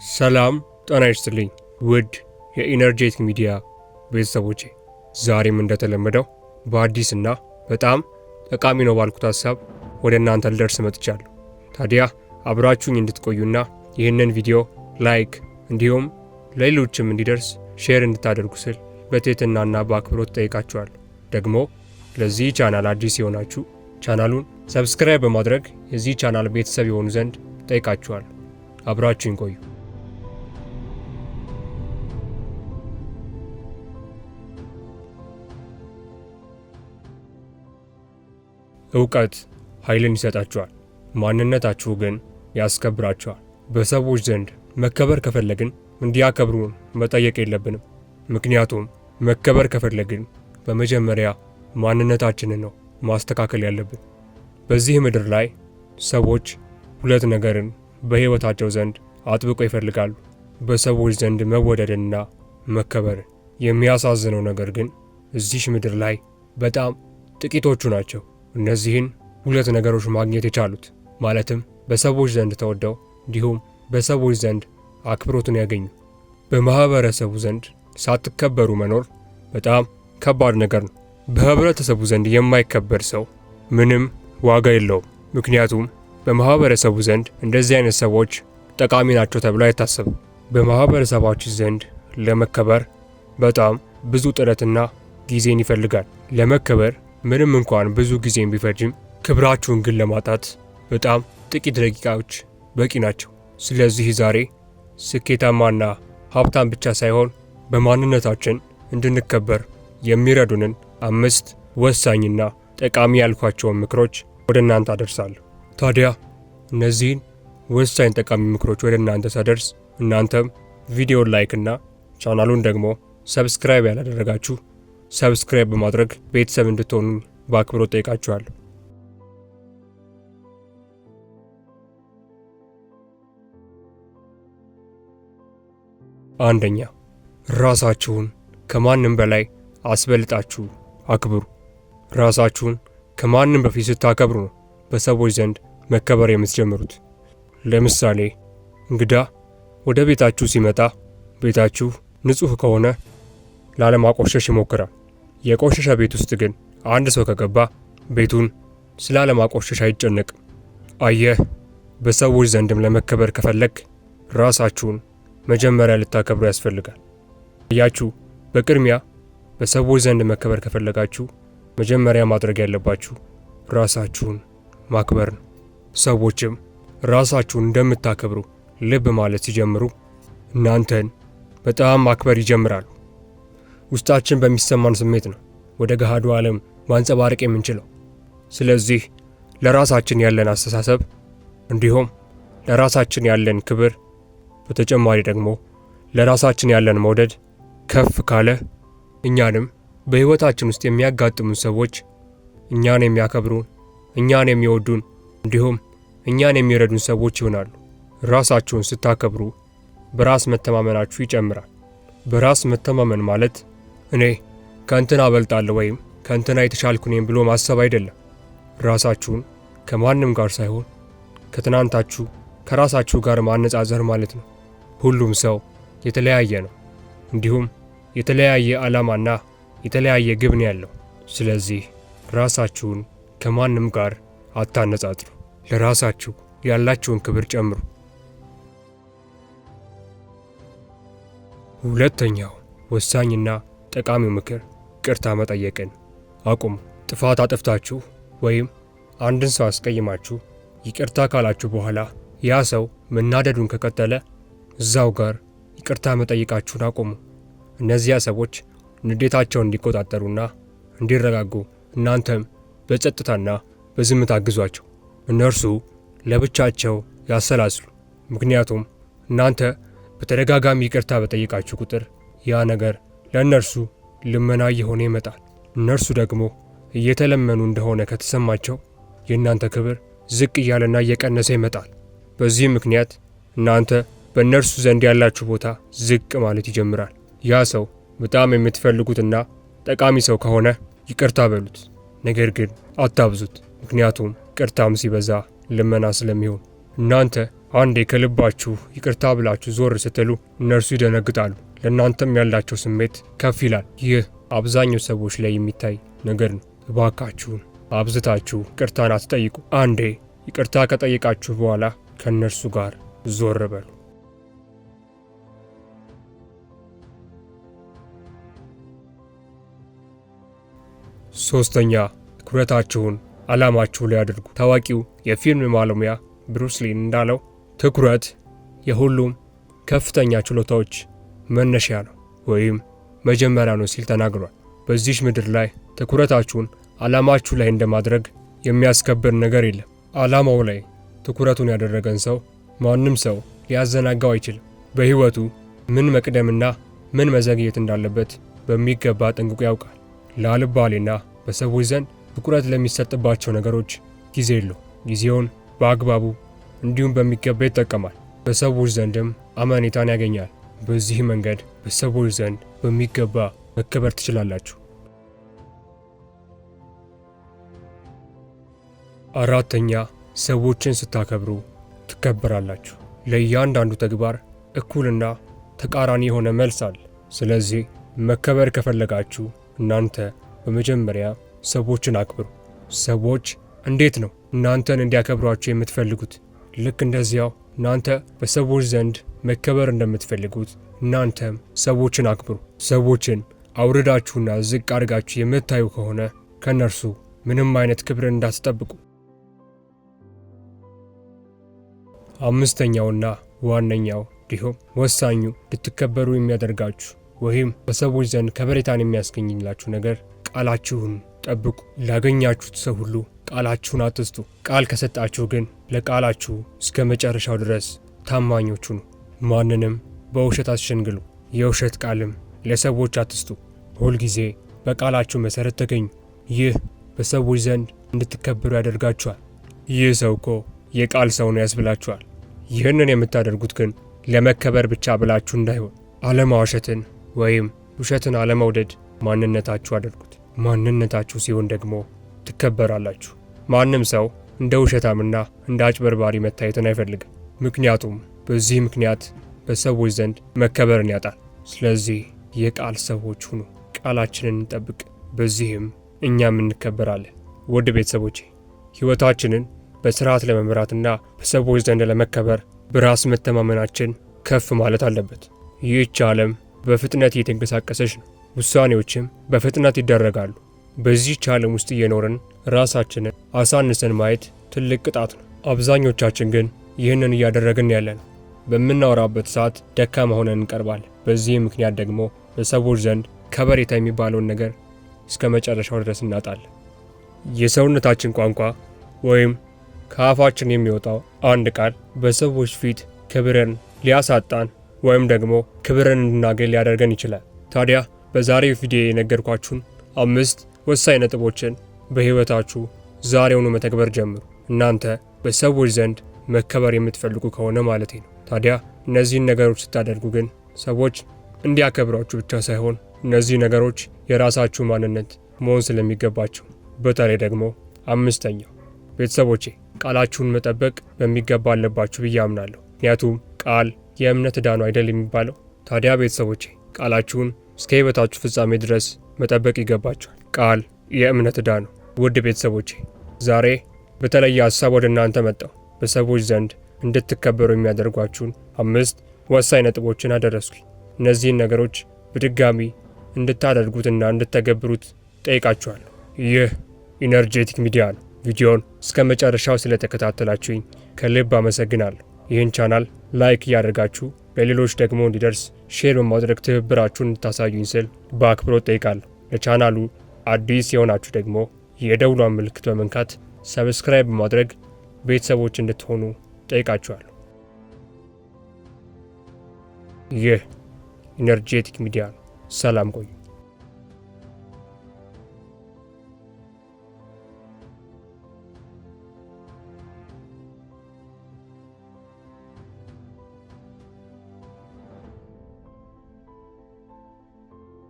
ሰላም ጤና ይስጥልኝ ውድ የ Energetic ሚዲያ ቤተሰቦቼ፣ ዛሬም እንደተለመደው በአዲስና በጣም ጠቃሚ ነው ባልኩት ሀሳብ ወደ እናንተ ልደርስ መጥቻለሁ። ታዲያ አብራችሁኝ እንድትቆዩና ይህንን ቪዲዮ like እንዲሁም ለሌሎችም እንዲደርስ share እንድታደርጉ ስል በትህትናና በአክብሮት ጠይቃችኋለሁ። ደግሞ ለዚህ ቻናል አዲስ የሆናችሁ ቻናሉን subscribe በማድረግ የዚህ ቻናል ቤተሰብ የሆኑ ዘንድ ጠይቃችኋለሁ። አብራችሁኝ ቆዩ። እውቀት ኃይልን ይሰጣችኋል፣ ማንነታችሁ ግን ያስከብራችኋል። በሰዎች ዘንድ መከበር ከፈለግን እንዲያከብሩን መጠየቅ የለብንም። ምክንያቱም መከበር ከፈለግን በመጀመሪያ ማንነታችንን ነው ማስተካከል ያለብን። በዚህ ምድር ላይ ሰዎች ሁለት ነገርን በሕይወታቸው ዘንድ አጥብቆ ይፈልጋሉ፣ በሰዎች ዘንድ መወደድንና መከበርን። የሚያሳዝነው ነገር ግን እዚሽ ምድር ላይ በጣም ጥቂቶቹ ናቸው እነዚህን ሁለት ነገሮች ማግኘት የቻሉት፣ ማለትም በሰዎች ዘንድ ተወደው እንዲሁም በሰዎች ዘንድ አክብሮትን ያገኙ። በማህበረሰቡ ዘንድ ሳትከበሩ መኖር በጣም ከባድ ነገር ነው። በህብረተሰቡ ዘንድ የማይከበር ሰው ምንም ዋጋ የለውም። ምክንያቱም በማህበረሰቡ ዘንድ እንደዚህ አይነት ሰዎች ጠቃሚ ናቸው ተብሎ አይታሰብም። በማህበረሰባችን ዘንድ ለመከበር በጣም ብዙ ጥረትና ጊዜን ይፈልጋል። ለመከበር ምንም እንኳን ብዙ ጊዜን ቢፈጅም ክብራችሁን ግን ለማጣት በጣም ጥቂት ደቂቃዎች በቂ ናቸው። ስለዚህ ዛሬ ስኬታማና ሀብታም ብቻ ሳይሆን በማንነታችን እንድንከበር የሚረዱንን 5 ወሳኝና ጠቃሚ ያልኳቸውን ምክሮች ወደ እናንተ አደርሳለሁ። ታዲያ እነዚህን ወሳኝ ጠቃሚ ምክሮች ወደ እናንተ ሳደርስ እናንተም ቪዲዮን like እና ቻናሉን ደግሞ subscribe ያላደረጋችሁ subscribe በማድረግ ቤተሰብ እንድትሆኑ በአክብሮት ጠይቃችኋለሁ። አንደኛ፣ ራሳችሁን ከማንም በላይ አስበልጣችሁ አክብሩ። ራሳችሁን ከማንም በፊት ስታከብሩ ነው በሰዎች ዘንድ መከበር የምትጀምሩት። ለምሳሌ እንግዳ ወደ ቤታችሁ ሲመጣ ቤታችሁ ንጹህ ከሆነ ላለማቆሸሽ ይሞክራል። የቆሸሸ ቤት ውስጥ ግን አንድ ሰው ከገባ ቤቱን ስላለማቆሸሽ አይጨነቅም። አየህ፣ በሰዎች ዘንድም ለመከበር ከፈለግ ራሳችሁን መጀመሪያ ልታከብሩ ያስፈልጋል። አያችሁ፣ በቅድሚያ በሰዎች ዘንድ መከበር ከፈለጋችሁ መጀመሪያ ማድረግ ያለባችሁ ራሳችሁን ማክበር ነው። ሰዎችም ራሳችሁን እንደምታከብሩ ልብ ማለት ሲጀምሩ እናንተን በጣም ማክበር ይጀምራሉ። ውስጣችን በሚሰማን ስሜት ነው ወደ ገሃዱ ዓለም ማንጸባረቅ የምንችለው። ስለዚህ ለራሳችን ያለን አስተሳሰብ እንዲሁም ለራሳችን ያለን ክብር፣ በተጨማሪ ደግሞ ለራሳችን ያለን መውደድ ከፍ ካለ እኛንም በሕይወታችን ውስጥ የሚያጋጥሙን ሰዎች እኛን የሚያከብሩን፣ እኛን የሚወዱን እንዲሁም እኛን የሚረዱን ሰዎች ይሆናሉ። ራሳችሁን ስታከብሩ በራስ መተማመናችሁ ይጨምራል። በራስ መተማመን ማለት እኔ ከእንትና እበልጣለሁ ወይም ከእንትና የተሻልኩ ነኝ ብሎ ማሰብ አይደለም። ራሳችሁን ከማንም ጋር ሳይሆን ከትናንታችሁ ከራሳችሁ ጋር ማነጻጸር ማለት ነው። ሁሉም ሰው የተለያየ ነው፣ እንዲሁም የተለያየ ዓላማና የተለያየ ግብ ነው ያለው። ስለዚህ ራሳችሁን ከማንም ጋር አታነጻጽሩ። ለራሳችሁ ያላችሁን ክብር ጨምሩ። ሁለተኛው ወሳኝና ጠቃሚው ምክር ይቅርታ መጠየቅን አቁሙ። ጥፋት አጥፍታችሁ ወይም አንድን ሰው አስቀይማችሁ ይቅርታ ካላችሁ በኋላ ያ ሰው መናደዱን ከቀጠለ እዛው ጋር ይቅርታ መጠየቃችሁን አቁሙ። እነዚያ ሰዎች ንዴታቸውን እንዲቆጣጠሩና እንዲረጋጉ እናንተም በጸጥታና በዝምታ አግዟቸው። እነርሱ ለብቻቸው ያሰላስሉ። ምክንያቱም እናንተ በተደጋጋሚ ይቅርታ በጠየቃችሁ ቁጥር ያ ነገር ለእነርሱ ልመና እየሆነ ይመጣል። እነርሱ ደግሞ እየተለመኑ እንደሆነ ከተሰማቸው የእናንተ ክብር ዝቅ እያለና እየቀነሰ ይመጣል። በዚህ ምክንያት እናንተ በእነርሱ ዘንድ ያላችሁ ቦታ ዝቅ ማለት ይጀምራል። ያ ሰው በጣም የምትፈልጉትና ጠቃሚ ሰው ከሆነ ይቅርታ በሉት፣ ነገር ግን አታብዙት። ምክንያቱም ይቅርታም ሲበዛ ልመና ስለሚሆን። እናንተ አንዴ ከልባችሁ ይቅርታ ብላችሁ ዞር ስትሉ እነርሱ ይደነግጣሉ። ለእናንተም ያላቸው ስሜት ከፍ ይላል። ይህ አብዛኛው ሰዎች ላይ የሚታይ ነገር ነው። እባካችሁን አብዝታችሁ ይቅርታን አትጠይቁ። አንዴ ይቅርታ ከጠየቃችሁ በኋላ ከእነርሱ ጋር ዞር በሉ። ሶስተኛ፣ ትኩረታችሁን ዓላማችሁ ላይ አድርጉ። ታዋቂው የፊልም ባለሙያ ብሩስ ሊ እንዳለው ትኩረት የሁሉም ከፍተኛ ችሎታዎች መነሻ ነው ወይም መጀመሪያ ነው ሲል ተናግሯል። በዚህ ምድር ላይ ትኩረታችሁን ዓላማችሁ ላይ እንደማድረግ የሚያስከብር ነገር የለም። ዓላማው ላይ ትኩረቱን ያደረገን ሰው ማንም ሰው ሊያዘናጋው አይችልም። በሕይወቱ ምን መቅደምና ምን መዘግየት እንዳለበት በሚገባ ጠንቅቆ ያውቃል። ላልባሌና በሰዎች ዘንድ ትኩረት ለሚሰጥባቸው ነገሮች ጊዜ የለው። ጊዜውን በአግባቡ እንዲሁም በሚገባ ይጠቀማል። በሰዎች ዘንድም አመኔታን ያገኛል። በዚህ መንገድ በሰዎች ዘንድ በሚገባ መከበር ትችላላችሁ። አራተኛ፣ ሰዎችን ስታከብሩ ትከበራላችሁ። ለእያንዳንዱ ተግባር እኩልና ተቃራኒ የሆነ መልስ አለ። ስለዚህ መከበር ከፈለጋችሁ እናንተ በመጀመሪያ ሰዎችን አክብሩ። ሰዎች እንዴት ነው እናንተን እንዲያከብሯችሁ የምትፈልጉት? ልክ እንደዚያው እናንተ በሰዎች ዘንድ መከበር እንደምትፈልጉት እናንተም ሰዎችን አክብሩ። ሰዎችን አውርዳችሁና ዝቅ አድርጋችሁ የምታዩ ከሆነ ከእነርሱ ምንም አይነት ክብርን እንዳትጠብቁ። አምስተኛውና ዋነኛው እንዲሁም ወሳኙ ልትከበሩ የሚያደርጋችሁ ወይም በሰዎች ዘንድ ከበሬታን የሚያስገኝላችሁ ነገር ቃላችሁን ጠብቁ። ላገኛችሁት ሰው ሁሉ ቃላችሁን አትስጡ። ቃል ከሰጣችሁ ግን ለቃላችሁ እስከ መጨረሻው ድረስ ታማኞች ሁኑ። ማንንም በውሸት አትሸንግሉ፣ የውሸት ቃልም ለሰዎች አትስጡ። ሁልጊዜ በቃላችሁ መሰረት ተገኙ። ይህ በሰዎች ዘንድ እንድትከበሩ ያደርጋችኋል። ይህ ሰው እኮ የቃል ሰው ነው ያስብላችኋል። ይህንን የምታደርጉት ግን ለመከበር ብቻ ብላችሁ እንዳይሆን፣ አለማዋሸትን ወይም ውሸትን አለመውደድ ማንነታችሁ አድርጉት። ማንነታችሁ ሲሆን ደግሞ ትከበራላችሁ። ማንም ሰው እንደ ውሸታምና እንደ አጭበርባሪ መታየትን አይፈልግም። ምክንያቱም በዚህ ምክንያት በሰዎች ዘንድ መከበርን ያጣል። ስለዚህ የቃል ሰዎች ሁኑ፣ ቃላችንን እንጠብቅ፣ በዚህም እኛም እንከበራለን። ውድ ቤተሰቦቼ፣ ሕይወታችንን በስርዓት ለመምራትና በሰዎች ዘንድ ለመከበር በራስ መተማመናችን ከፍ ማለት አለበት። ይህች ዓለም በፍጥነት እየተንቀሳቀሰች ነው። ውሳኔዎችም በፍጥነት ይደረጋሉ። በዚህች ዓለም ውስጥ እየኖርን ራሳችንን አሳንሰን ማየት ትልቅ ቅጣት ነው። አብዛኞቻችን ግን ይህንን እያደረግን ያለ ነው። በምናወራበት ሰዓት ደካማ ሆነን እንቀርባለን። በዚህ ምክንያት ደግሞ በሰዎች ዘንድ ከበሬታ የሚባለውን ነገር እስከ መጨረሻው ድረስ እናጣለን። የሰውነታችን ቋንቋ ወይም ከአፋችን የሚወጣው አንድ ቃል በሰዎች ፊት ክብርን ሊያሳጣን ወይም ደግሞ ክብርን እንድናገኝ ሊያደርገን ይችላል። ታዲያ በዛሬው ቪዲዮ የነገርኳችሁን 5 ወሳኝ ነጥቦችን በሕይወታችሁ ዛሬውኑ መተግበር ጀምሩ። እናንተ በሰዎች ዘንድ መከበር የምትፈልጉ ከሆነ ማለት ነው። ታዲያ እነዚህን ነገሮች ስታደርጉ ግን ሰዎች እንዲያከብሯችሁ ብቻ ሳይሆን እነዚህ ነገሮች የራሳችሁ ማንነት መሆን ስለሚገባቸው፣ በተለይ ደግሞ አምስተኛው ቤተሰቦቼ ቃላችሁን መጠበቅ በሚገባ አለባችሁ ብዬ አምናለሁ። ምክንያቱም ቃል የእምነት ዕዳ ነው አይደል የሚባለው? ታዲያ ቤተሰቦቼ ቃላችሁን እስከ ሕይወታችሁ ፍጻሜ ድረስ መጠበቅ ይገባችኋል። ቃል የእምነት ዕዳ ነው። ውድ ቤተሰቦቼ ዛሬ በተለየ ሀሳብ ወደ እናንተ መጣሁ። በሰዎች ዘንድ እንድትከበሩ የሚያደርጓችሁን 5 ወሳኝ ነጥቦችን አደረስኩኝ። እነዚህን ነገሮች በድጋሚ እንድታደርጉትና እንድተገብሩት ጠይቃችኋለሁ። ይህ ኢነርጄቲክ ሚዲያ ነው። ቪዲዮን እስከ መጨረሻው ስለተከታተላችሁኝ ከልብ አመሰግናለሁ። ይህን ቻናል like እያደረጋችሁ ለሌሎች ደግሞ እንዲደርስ share በማድረግ ትብብራችሁን እንድታሳዩኝ ስል በአክብሮት ጠይቃለሁ። ለቻናሉ አዲስ የሆናችሁ ደግሞ የደውሏን ምልክት በመንካት subscribe በማድረግ ቤተሰቦች እንድትሆኑ ጠይቃችኋለሁ። ይህ ኢነርጄቲክ ሚዲያ ነው። ሰላም ቆዩ።